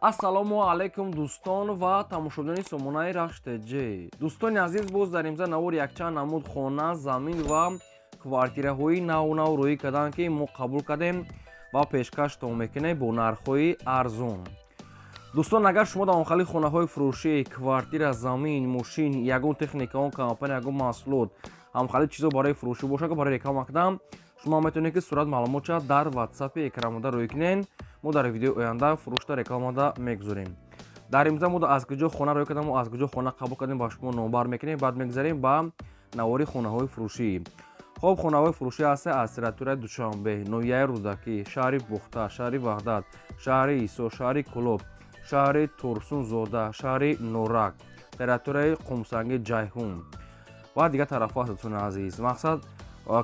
Ассалому алайкум, дӯстон ва тамошобинони сомонаи Рахш ТЖ. Дӯстони азиз, боз дар имза навор якчанд намуд хона, замин ва квартираҳои наву нав рӯӣ карданд, ки мо қабул кардем ва пешкаштон мекунем бо нархҳои арзон. Дӯстон, агар шумо дар онхали хонаҳои фурӯшӣ, квартира, замин, мошин, ягон техника, он компания, ягон маҳсулот, ҳамхали чизо барои фурӯшӣ бошад, ки барои реклама кардам, шумо метавонед, ки сурат маълумотша дар ватсапи экранмода рӯй кунед. Мо дар видеои оянда фурӯшта рекламада мегузорем. Дар имза мо аз куҷо хона рӯй кардам, аз куҷо хона қабул кардем, ба шумо номбар мекунем. Баъд мегузарем ба навори хонаҳои фурӯшӣ. Хоб, хонаҳои фурӯшӣ ҳаста аз территорияи Душанбе, ноҳияи Рӯдакӣ, шаҳри Бухта, шаҳри Ваҳдат, шаҳри Исо, шаҳри Кӯлоб, шаҳри Турсунзода, шаҳри Норак, территорияи Қумсанги, Ҷайҳун ва дигар тарафҳо аст. Дӯстони азиз, мақсад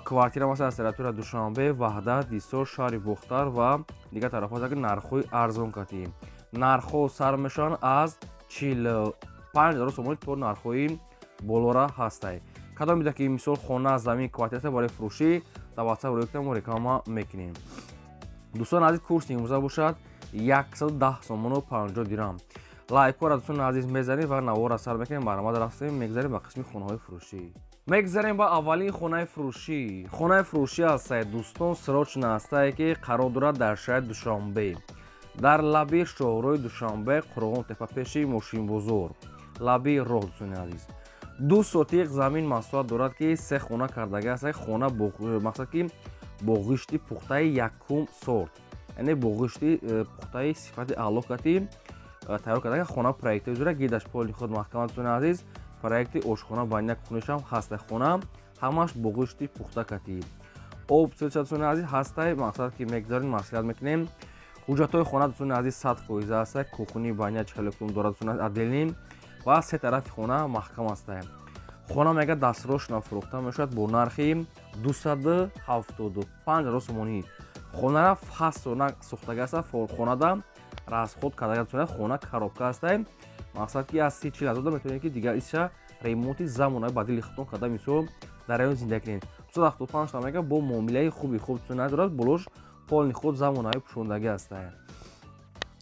квартира масалан аз территорияи Душанбе, Ваҳдат, Ҳисор, шаҳри Бухтар ва дигар тарафҳо, ки нархҳои арзон катӣ. Нархҳо сар мешаванд аз 45 000 сомонӣ то нархҳои болора ҳастай. Кадом бида ки мисол хона, замин, квартира барои фурӯшӣ, дар ватсап рӯй мо реклама мекунем. Дӯстони азиз, курси имрӯза бошад 110 сомону 50 дирам. Лайкҳоро, дӯстони азиз, мезанем ва наворро сар мекунем. Баромад рафтем, мегзарем ба қисми хонаҳои фурӯшӣ. Мегзарем ба аввалин хонаи фурӯшӣ. Хонаи фурӯшӣ ҳастае, дӯстон, срочно ҳастае, ки қарор дорад дар шаҳри Душанбе, дар лаби шоҳрои Душанбе, Қурғонтепа, пеши мошинбозор, лаби роҳ. Дӯстони азиз, 2 сотиқ замин масоҳат дорад, ки се хона кардаги аст. Хона мақсад ки бо ғишти пухтаи якум сорт, яъне бо ғишти пухтаи сифати аъло кати тайёр карда. Хона проектои зура, гирдаш поли худ маҳкама. Дӯстони азиз, проекти ошхона, баня, кухняшам ҳаста. Хона ҳамаш бо ғишти пухта кати об. Дӯстони азиз, ҳастай, мақсад ки мегузарем, маслиҳат мекунем. Ҳуҷҷатҳои хона, дӯстони азиз, 100% ҳаста. Кухни, баня чихелокун дорад, дӯстони азиз, отдельный ва се тарафи хона маҳкам ҳастай. Хона мега дастрошна фурӯхта мешавад бо нархи 275 000 сомонӣ. Хонара фасона сохтага аста, хонада расход карда. Хона коробка ҳастай, мақсад ки аз 30-40 ҳазор метавонед, ки дигар иша ремонти замонави ба дили худтон карда, мисол дар район зиндагӣ кунед. 275 та мега бо муомилаи хуби хуб дорад, болош полный худ замонави пӯшондагӣ ҳастай.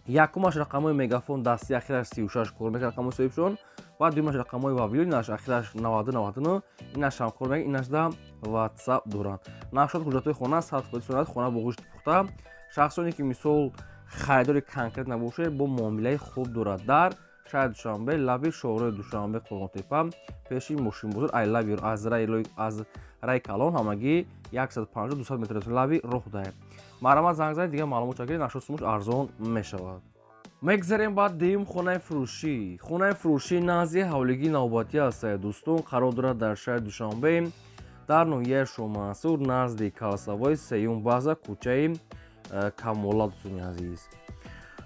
Якумаш рақамҳои Мегафон дасти, ахираш 36 кор мекунад, рақамҳои соҳибшон, ва дуюмаш рақамҳои Вавилон, инаш ахираш 90 99, инаш ҳам кор мекунад, инашда ватсап доранд. Нақшот, ҳуҷҷатҳои хона 100% сурат. Хона бо ғишти пухта. Шахсоне ки мисол харидори конкрет набошед, бо муомилаи хуб дорад. Дар шаҳри Душанбе, лаби шоҳрои Душанбе, Қурғонтепа, пеши мошинбозор, ай лаби аз рай калон ҳамагӣ 150-200 метр лаби роҳ даҳед. Марҳамат, занг занед, дигар маълумот чагиред, нашо сумуш арзон мешавад. Мегзарем ба дуюм хонаи фурӯшӣ. Хонаи фурӯшӣ назди ҳавлигии навбатӣ ҳастае, дӯстон, қарор дорад дар шаҳри Душанбе, дар ноҳияи Шоҳмансур, назди калсавои сеюм база, кӯчаи Камола. Дӯстони азиз,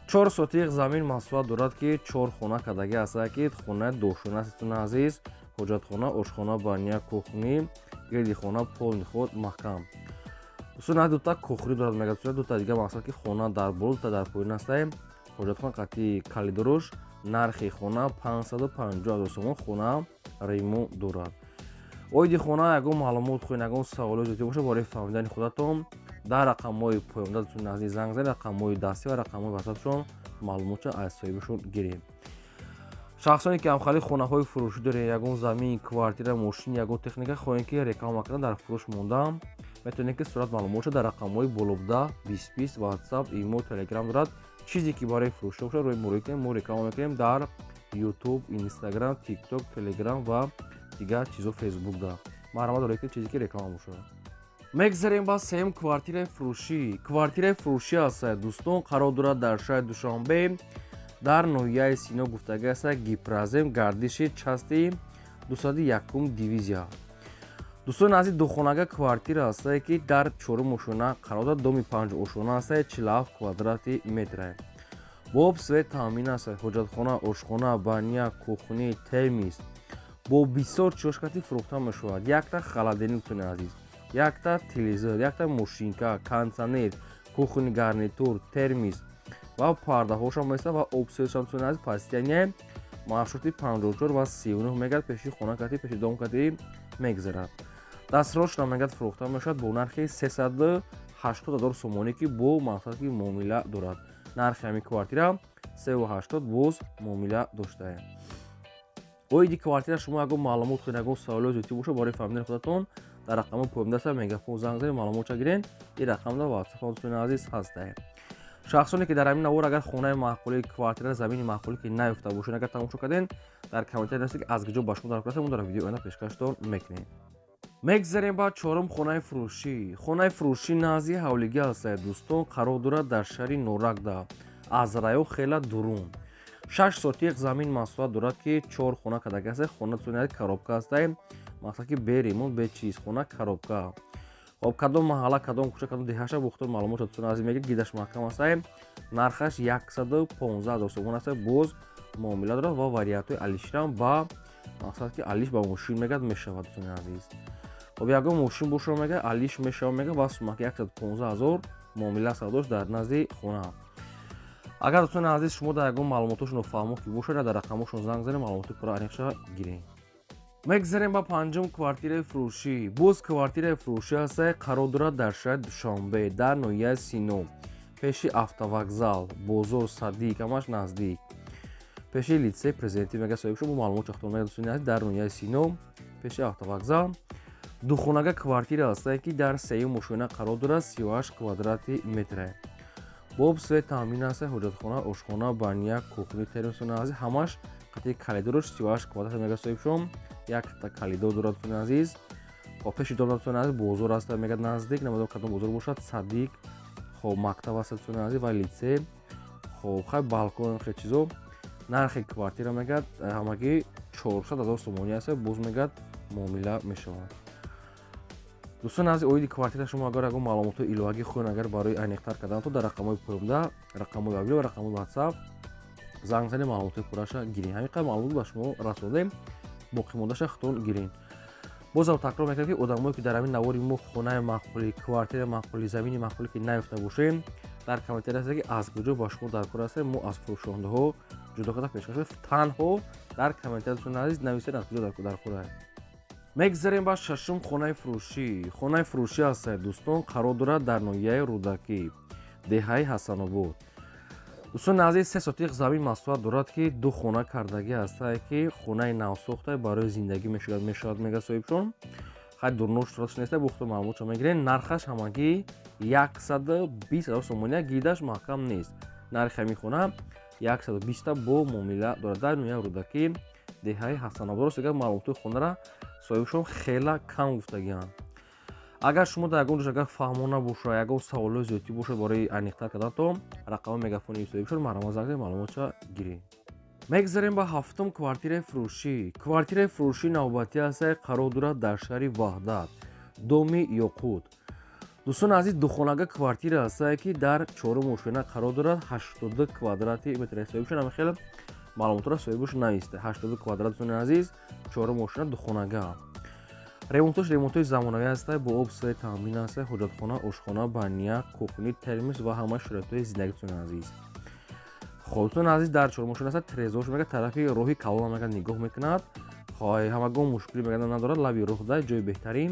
4 сотиқ замин масоҳат дорад, ки чор хона кардагӣ ҳастае, ки хонаи дошона аст. Дӯстони азиз, ҳоҷатхона, ошхона, баня, кухни, гирди хона полный худ маҳкам. Дӯстони азиз, дута кухни дорад мега, дута дигар, мақсад ки хона дар боло, дута дар поён ҳастае. Ҳоҷатхона қатъи калидоруш. Нархи хона 550 000 сомон. Хона ремонт дорад. Оиди хона ягон маълумот хоҳед, ягон саволои зиёдӣ бошад, барои фаҳмидани худатон дар рақамҳои поёнда, дӯстони азиз, занг занед. Рақамҳои дастӣ ва рақамҳои ватсапшон, маълумотша аз соҳибашон гиред. Шахсоне ки ҳамхали хонаҳои фурӯшӣ доред, ягон замин, квартира, мошин, ягон техника хоҳем, ки реклама кардан, дар фурӯш монда, метавонед, ки сурат маълумотша дар рақамҳои болобуда 20 20 ватсап, имо, телеграм дорад. Чизе ки барои фурӯшӣ бошад, рӯи муроҷиат кунем, мо реклама мекунем дар Ютуб, Инстаграм, Тикток, Телеграм ва дигар чизо, Фейсбук да. Марҳамат доред, ки чизе ки реклама бошад. Мегзарем ба сеюм квартираи фурӯшӣ. Квартираи фурӯшӣ ҳаста, дӯстон, қарор дорад дар шаҳри Душанбе, дар ноҳияи Сино, гуфтагӣ аста, Гипрозем, гардиши части 201-ум дивизия. Дӯстони азиз, духонага квартира ҳастае, ки дар чорум ошона қарор дорад, доми панҷ ошона ҳастае, 47 квадрати метре, бо об, свет таъмин аст. Ҳоҷатхона, ошхона, баня, кухни, термис бо бисёр чошкати фурӯхта мешавад. Якта холодильник, дӯстони азиз, якта телевизор, якта мошинка, кондитсионер, кухонный гарнитур, термис ва пардаҳошам места ва об, светшам. Дӯстони азиз, постельное маршрути 54 ва 39 мегардад, пеши хона кати, пеши дом кати мегузарад. Дастрошна мегардад, фурӯхта мешавад бо нархи 380 000 сомонӣ, ки бо мақсад ки муомила дорад. Нархи ҳамин квартира 3,80 боз муомила доштае. Оиди квартира шумо ягон маълумот хоҳед, ягон саволиё зиёдтӣ бошад, барои фаҳмидани худатон дар рақамҳои поёндаста Мегафон занг занед, маълумотша гирен. Ин рақам дар WhatsApp дӯстони азиз ҳастае. Шахсоне ки дар ҳамин навор агар хонаи маъқулӣ, квартира, замини маъқулӣ ки наёфта бошед, агар тамошо карден, дар комментария нависед, ки аз куҷо ба шумо даркор аст, мо дар видеои оянда пешкаштон мекунем. Мегзарем ба чорум хонаи фурӯшӣ. Хонаи фурӯшӣ назди ҳавлигӣ ҳастае, дӯстон, қарор дорад дар шаҳри Норакда, аз район хела дурун. 6 сотиқ замин масоҳат дорад, ки 4 хона кардагӣ ҳастае. Хона дӯстони коробка ҳастае, мақсад ки бе ремонт, бе чиз, хона коробка. Хоб, кадом маҳалла, кадом кӯча, кадом деҳаша бухтор маълумот дӯстони азиз мегиред, гидаш маҳкам ҳастае. Нархаш 115 ҳазор сомон ҳастае, боз муомила дорад ва вариантҳои алиширам ба мақсад ки алиш ба мошин мегад мешавад, дӯстони азиз. Хоб, ягон мошин бошад, мега алиш мешавад, мега ва сумаки 115 ҳазор муомила савдош дар назди хона. Агар дӯстони азиз шумо дар ягон маълумотошон нофаҳмо ки бошад, дар рақамҳошон занг занед, маълумоти пурра аниқша гиред. Мегзарем ба панҷум квартираи фурӯшӣ. Боз квартираи фурӯшӣ ҳастае, қарор дорад дар шаҳри Душанбе, дар ноҳияи Сино, пеши автовокзал, бозор Садик, ҳамаш наздик, пеши литсей президентӣ мега соҳиб шуд. Бо маълумот чахтон мега дӯстони азиз, дар ноҳияи Сино, пеши автовокзал духонага квартира ҳастае, ки дар сеюм мошина қарор дорад, 38 квадрати метре. Боб свет таъмин аст, ҳоҷатхона, ошхона, баня, кухни, термос азиз, ҳамаш қати калидорш 38 квадрат мега соҳиб шуд. Якта калидор дорад дӯстони азиз. Хоб, пеши дом дӯстони азиз бозор аст, мега наздик, намедонам кадом бозор бошад, Садик, хоб, мактаб аст дӯстони азиз ва литсей. Хоб, хай балкон хел чизо. Нархи квартира мегад ҳамагӣ 400 ҳазор сомонӣ аст, боз мегад муомила мешавад. Дӯстони азиз, оиди квартира шумо агар ягон маълумотҳои иловагӣ хоҳед, агар барои аниқтар кардан, то дар рақамҳои поёнда, рақамҳои мобилӣ ва рақамҳои WhatsApp занг занед, маълумотҳои пурраша гиред. Ҳамин қадр маълумот ба шумо расондем, боқимондаша худтон гиред. Бозам такрор мекунам, ки одамое ки дар ҳамин навори мо хонаи маъқулӣ, квартираи маъқулӣ, замини маъқулӣ ки наёфта бошем, дар комментария ҳастед, ки аз куҷо ба шумо даркор аст, мо аз фурӯшондаҳо ҷудо карда пешкаш. Танҳо дар комментария дӯстони азиз нависед, аз куҷо даркор аст. Мегзарем ба шашум хонаи фурӯшӣ. Хонаи фурӯшӣ ҳастае, дӯстон, қарор дорад дар ноҳияи Рӯдакӣ, деҳаи Ҳасанобод. Дӯстони азиз, 3 сотиқ замин масоҳат дорад, ки 2 хона кардагӣ ҳастае, ки хонаи навсохтае, барои зиндагӣ мешавад, мега соҳибшон. Хай дурнош суратш неста, бухто маълумотшо мегиред. Нархаш ҳамагӣ 120 ҳазор сомонӣ, гидаш маҳкам нест. Нархи ҳамин хона 120 бо муомила дорад дар ноҳияи Рӯдакӣ, деҳаи Ҳасанобод. Рост дигар маълумотҳои хонара соҳибшон хела кам гуфтагианд. Агар шумо дар ягон ҷош агар фаҳмо набошад, ягон саволҳои зиёдтӣ бошад, барои аниқтар кардан, то рақами мегафони соҳибшон марҳамат занг занед, маълумотша гиред. Мегзарем ба ҳафтум квартираи фурӯшӣ. Квартираи фурӯшӣ навбатӣ ҳастае, қарор дорад дар шаҳри Ваҳдат, доми Ёқут. Дӯстони азиз, духонага квартира ҳастае, ки дар чорум ошёна қарор дорад, 82 квадрати метр. Соҳибшон ҳамин хел маълумотро соҳибаш нависта, 82 квадрат, дӯстони азиз, чорум ошёна, духонага. Ремонтош ремонтҳои замонавӣ ҳастае, бо об свет таъмин ҳастае, ҳоҷатхона, ошхона, баня, кухни, термос ва ҳамаи шароитҳои зиндагӣ, дӯстони азиз. Хоб, дӯстони азиз, дар чорум ошёна аст, трезорш мега тарафи роҳи калона мега нигоҳ мекунад. Хой, ҳамагон мушкилӣ мега надорад, лаби роҳ да ҷои беҳтарин.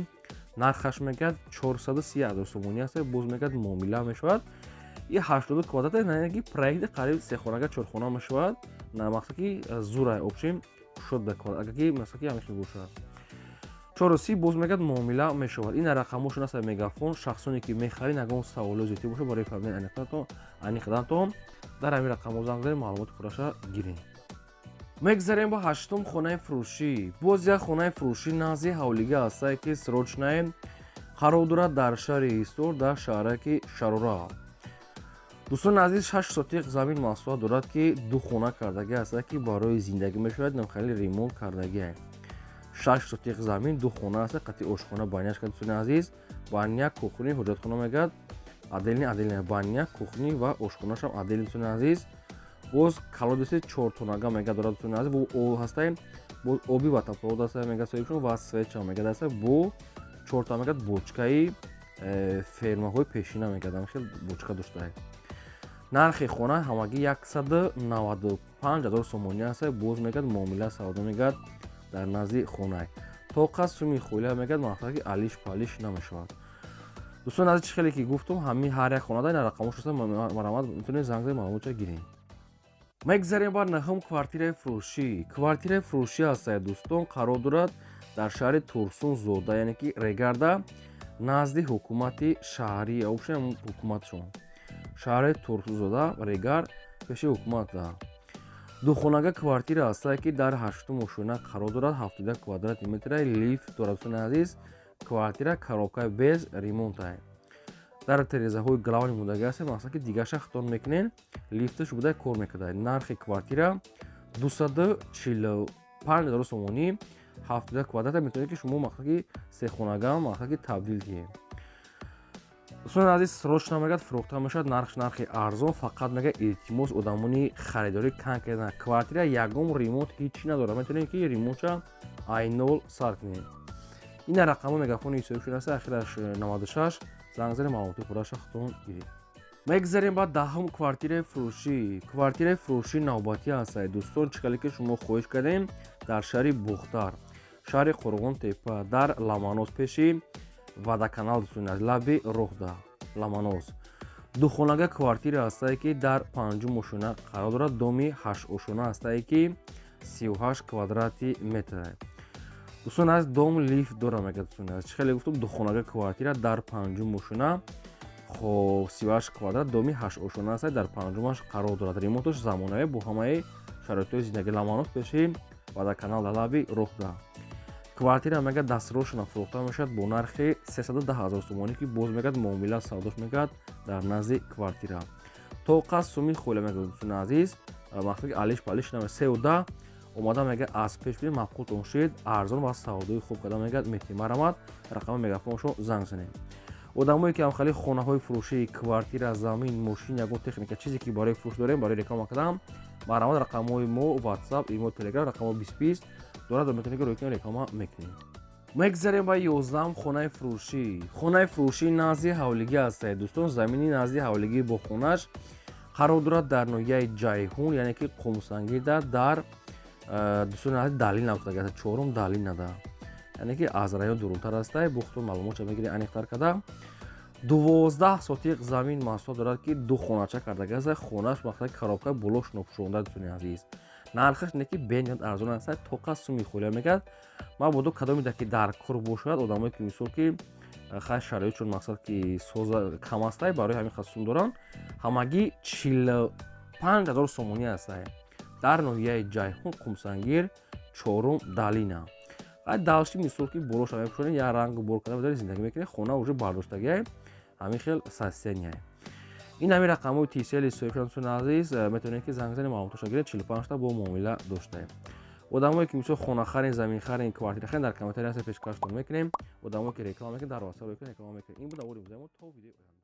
Нархаш мегӯяд 430 ҳазор сомонӣ аст, боз мегӯяд муомила мешавад. И 82 квадрат, яъне ки проекти қариб сехонага чорхона мешавад. На мақсад ки зура общем шуд да квадрат, агар ки мақсад ки ҳамин хел бошад. 430 боз мегӯяд муомила мешавад. Ин рақамҳошон аст Мегафон. Шахсоне ки мехаред, ягон саволҳои зиёдтӣ бошад, барои фаҳмидани аниқдантон дар ҳамин рақамҳо занг занед, маълумоти пурраша гиред. Мегзарем ба ҳаштум хонаи фурӯшӣ. Боз як хонаи фурӯшӣ назди ҳавлига ҳастае, ки срочное, қарор дорад дар шаҳри Ҳисор, дар шаҳраки Шарора. Дӯстони азиз, 6 сотиқ замин масоҳат дорад, ки 2 хона кардагӣ ҳастае, ки барои зиндагӣ мешавад, хеле ремонт кардагӣ. 6 сотиқ замин, 2 хона аст, қати ошхона баняш кард, дӯстони азиз. Баня, кухни, ҳоҷатхона мегӯяд отдельный, отдельный баня, кухни ва ошхонашам отдельный, дӯстони азиз. Боз колодеси чортонага мега дорад, дӯстони азиз, бо об ҳастае, боз оби водопровод ҳастае, мега соҳибшон, ва светча мега ҳастае, бо чорта мегӯяд бочкаи фермаҳои пешина мегӯяд, ҳамин хел бочка доштае. Нархи хона ҳамагӣ 195 ҳазор сомонӣ аст, боз мегӯяд муомила савдо мегӯяд дар назди хона. Тоқа суми холя мегӯяд, мақсад ки алиш палиш намешавад. Дӯстон азиз, чӣ хеле ки гуфтум, ҳамин ҳар як хонада ина рақамош аст, марамат метавонед занг занед, маълумотша гиред. Мегзарем ба наҳум квартираи фурӯшӣ. Квартираи фурӯшӣ ҳастае, дӯстон, қарор дорад дар шаҳри Турсунзода, яъне ки Регарда, назди ҳукумати шаҳрӣ, обшем ҳукуматшон. Шаҳри Турсунзода, Регар, пеши ҳукумата. Духонага квартира ҳастае, ки дар ҳаштум ошёна қарор дорад, 72 квадрати метра, лифт дорад. Дӯстони азиз, квартира коробкаи без ремонтае. Дар терезаҳои главный мудаги ҳастем, мақсад ки дигарша хитон мекунен, лифташ буда кор мекунад. Нархи квартира 245 ҳазор сомонӣ, 72 квадрата. Метавонед, ки шумо мақсад ки сехонага мақсад ки табдил диҳед. Дӯстони азиз, срочно мегӯяд, фурӯхта мешавад, нархш нархи арзон. Фақат мегӯяд, илтимос, одамони харидорӣ кан кардана. Квартира ягон ремонт ҳеҷ надорад, метавонед, ки ремонтша айнол сар кунед. Ина рақамҳо мегафони ҳисоби шуда аст, ахираш 96, занг занед, маълумоти пурраша худтон гиред. Мегзарем ба даҳум квартираи фурӯшӣ. Квартираи фурӯшӣ навбатӣ ҳастад, дӯстон, чӣ хеле ки шумо хоҳиш кардем, дар шаҳри Бухтар, шаҳри Қурғонтепа, дар Ламанос, пеши водоканал, дӯстони азиз, лаби роҳда Ламанос. Духонага квартира ҳастае, ки дар панҷум ошёна қарор дорад, доми ҳаштошёна ҳастае, ки 38 квадрати метр. Дӯстон азиз, дом лифт дорад, мегӯяд. Дӯстони азиз, чӣ хеле гуфтум, духонага квартира дар панҷум ошёна, хоб, 38 квадрат, доми ҳаштошёна аст, дар панҷумаш қарор дорад. Ремонташ замонавӣ, бо ҳамаи шароитҳои зиндагӣ. Ламанос, пеши водоканал, дар лаби роҳда. Квартира мегӯяд, дастрӯшона фурӯхта мешавад бо нархи 310 ҳазор сомонӣ, ки боз мегӯяд, муомила савдош мегӯяд дар назди квартира. Тоқа суми холе мегӯяд, дӯстони азиз, мақсад ки алиш палиш наме, сеу да омада мегӯяд, аз пеш бинед, маъқултон шид, арзон ва савдои хуб карда мегӯяд мети. Марамат, рақами мегафоншо занг занед. Одамое ки ҳамхали хонаҳои фурӯшӣ, квартира, замин, мошин, ягон техника, чизе ки барои фурӯш дорем, барои реклама кардам, марамат, рақамҳои мо WhatsApp, имо, Telegram рақамҳо 20 20 дорад ва метавонед, ки рӯйкун реклама мекунем. Мегзарем ба 11-ум хонаи фурӯшӣ. Хонаи фурӯшӣ назди ҳавлигӣ ҳастад, дӯстон, замини назди ҳавлигӣ бо хонаш қарор дорад дар ноҳияи Ҷайҳун, яъне ки Қумсангида, дар дӯстони азиз, Далина гуфтага, чорум Далинада, яъне ки аз район дурунтар ҳастай. Бухтун маълумотша мегиред аниқтар карда. 12 сотиқ замин масоҳат дорад, ки ду хонача кардагааст. Хонаш мақсад коробка, болош нопӯшонда. Дӯстони азиз, нархаш не ки бениҳоят арзон аст, тоқа суми холия мегӯяд. Мабодо кадоме ки дар кор бошад, одамое ки мисол ки хай шароитшон мақсад ки соза кам астай, барои ҳамин қад сум доранд, ҳамагӣ 45 ҳазор сомонӣ ҳастай, дар ноҳияи Ҷайҳун, Қумсангир, чорум Далина. Дальше мисол ки болоша мепӯшонед, як ранг бор карда медоред, зиндагӣ мекунед, хона уже бардоштагиай, ҳамин хел состояния. Ин ҳамин рақамҳои тисели соҳибшон. Дӯстони азиз, метавонед, ки занг занед, маълумотоша гиред. 45та бо муомила доштаем. Одамое ки мисол хонахарен, заминхарен, квартирахарен, дар комментария ҳаста, пешкаштон мекунем. Одамое ки реклама мекунед, дар WhatsApp реклама мекунем. Ин буд навори имрӯзаи мо. То видеои оянда.